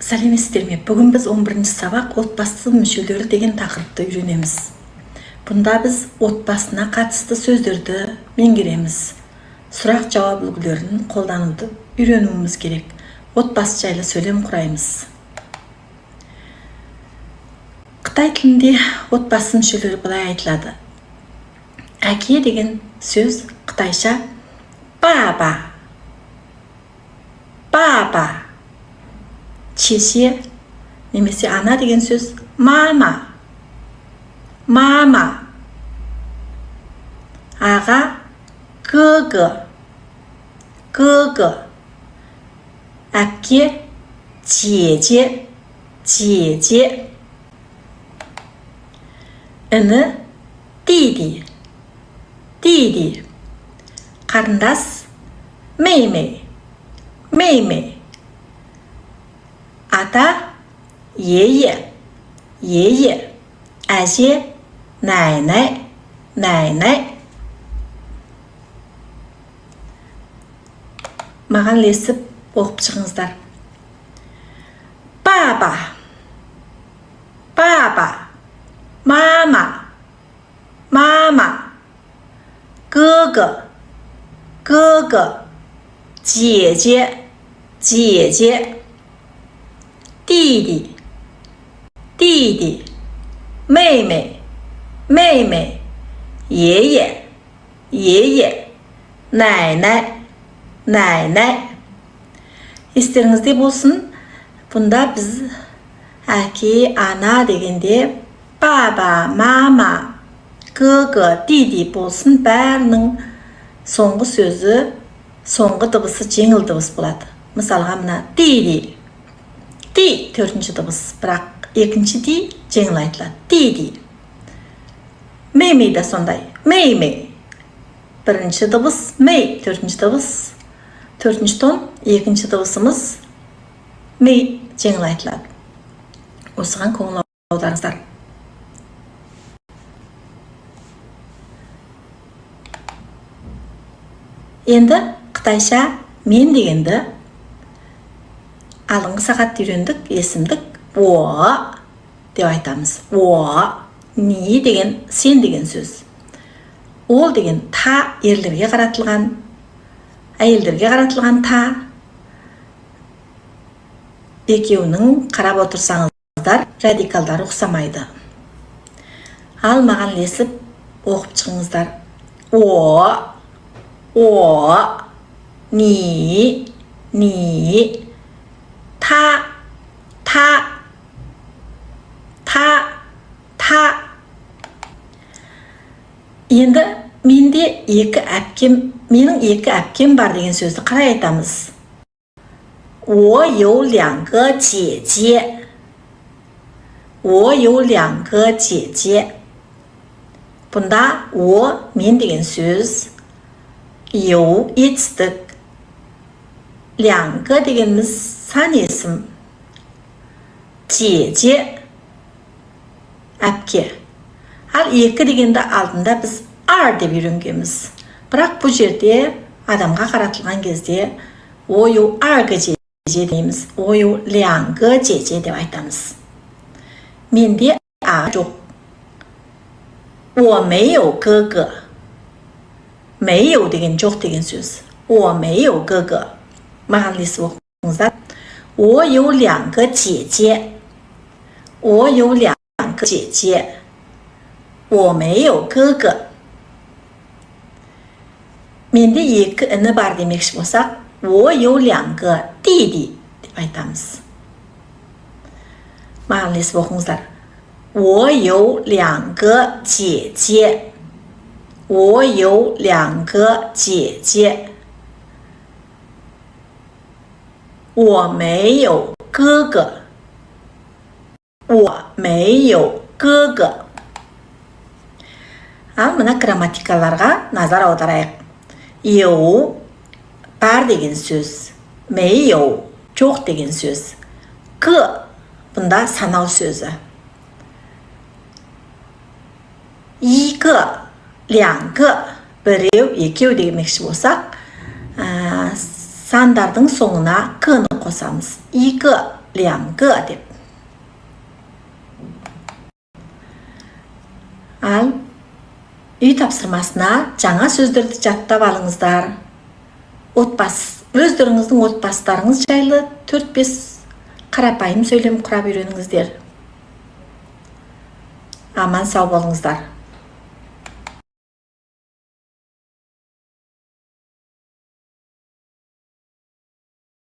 Сәлеметсіздер ме? Бүгін біз 11 сабақ, отбасы мүшелері деген тақырыпты үйренеміз. Бұнда біз отбасына қатысты сөздерді меңгереміз. Сұрақ жауап үлгілерін қолдануды үйренуіміз керек. Отбасы жайлы сөйлем құраймыз. Қытай тілінде отбасы мүшелері былай айтылады. Әке деген сөз қытайша баба. Баба. Шеше немесе ана деген сөз мама. Мама. Аға 哥哥. 哥哥. Әпке 姐姐. 姐姐. Іні 弟弟. 弟弟. Қарындас 妹妹. 妹妹. Ата 爷爷. 爷爷. Әже 奶奶. 奶奶. Маған ілесіп оқып шығыңыздар. 爸爸. 爸爸. 妈妈. 妈妈. 哥哥. 哥哥. 姐姐. 姐姐. 弟弟. 弟弟. 妹妹. 妹妹. 爷爷. 爷爷. 奶奶. 奶奶. Естеріңізде болсын, бұнда біз әке, ана дегенде 爸爸, 妈妈, 哥哥, 弟弟 болсын, бәрінің соңғы сөзі, соңғы дыбысы жеңіл дыбыс болады. Мысалға, мына 弟弟, 弟 төртінші дыбыс, бірақ екінші 弟 жеңіл айтылады. 弟弟. 妹妹 да сондай. 妹妹. Бірінші дыбыс 妹, төртінші дыбыс, төртінші тон, екінші дыбысымыз 妹 жеңіл айтылады. Осыған көңіл аударыңыздар. Енді қытайша мен дегенді алдыңғы сағатта үйрендік, есімдік 我 деп айтамыз. 我, 你 деген сен деген сөз. Ол деген 他 ерлерге қаратылған, әйелдерге қаратылған 她. Екеуінің қарап отырсаңыздар, радикалдары ұқсамайды. Ал маған ілесіп оқып шығыңыздар. 我, 我, 你, 你, 他, 他, 他, 他. Енді менде екі әпкем, менің екі әпкем бар деген сөзді қалай айтамыз? 我有两个姐姐。我有两个姐姐。Бұнда 我 мен деген сөз, 有 етістік, 两个 дегеніміз сан есім, 姐姐 әпке. Ал екі дегенді алдында біз 二 деп үйренгенбіз. Бірақ бұл жерде адамға қаратылған кезде 我有二个姐姐 дейміз. 我有两个姐姐 деп айтамыз. Менде аға жоқ. 我没有哥哥. 没有 деген жоқ деген сөз. 我没有哥哥. Маған ілесіп оқыңыздар. 我有两个姐姐。我有两个姐姐。我没有哥哥。Менде екі іні бар демекші болсақ, 我有两个弟弟 деп айтамыз. Маған ілесіп оқыңыздар. 我有两个姐姐。我有两个姐姐。我没有哥哥。我没有哥哥。Ал мына грамматикаларға назар аударайық. 有 бар деген сөз, 没有 жоқ деген сөз. 个 бұнда санау сөзі. 一个, 两个, біреу, екеу демекші болсақ, сандардың соңына 个-ны қосамыз. 一个,两个 деп. Ал үй тапсырмасына жаңа сөздерді жаттап алыңыздар. Отбасы, өздеріңіздің отбасыларыңыз жайлы 4-5 қарапайым сөйлем құрап үйреніңіздер. Аман сау болыңыздар.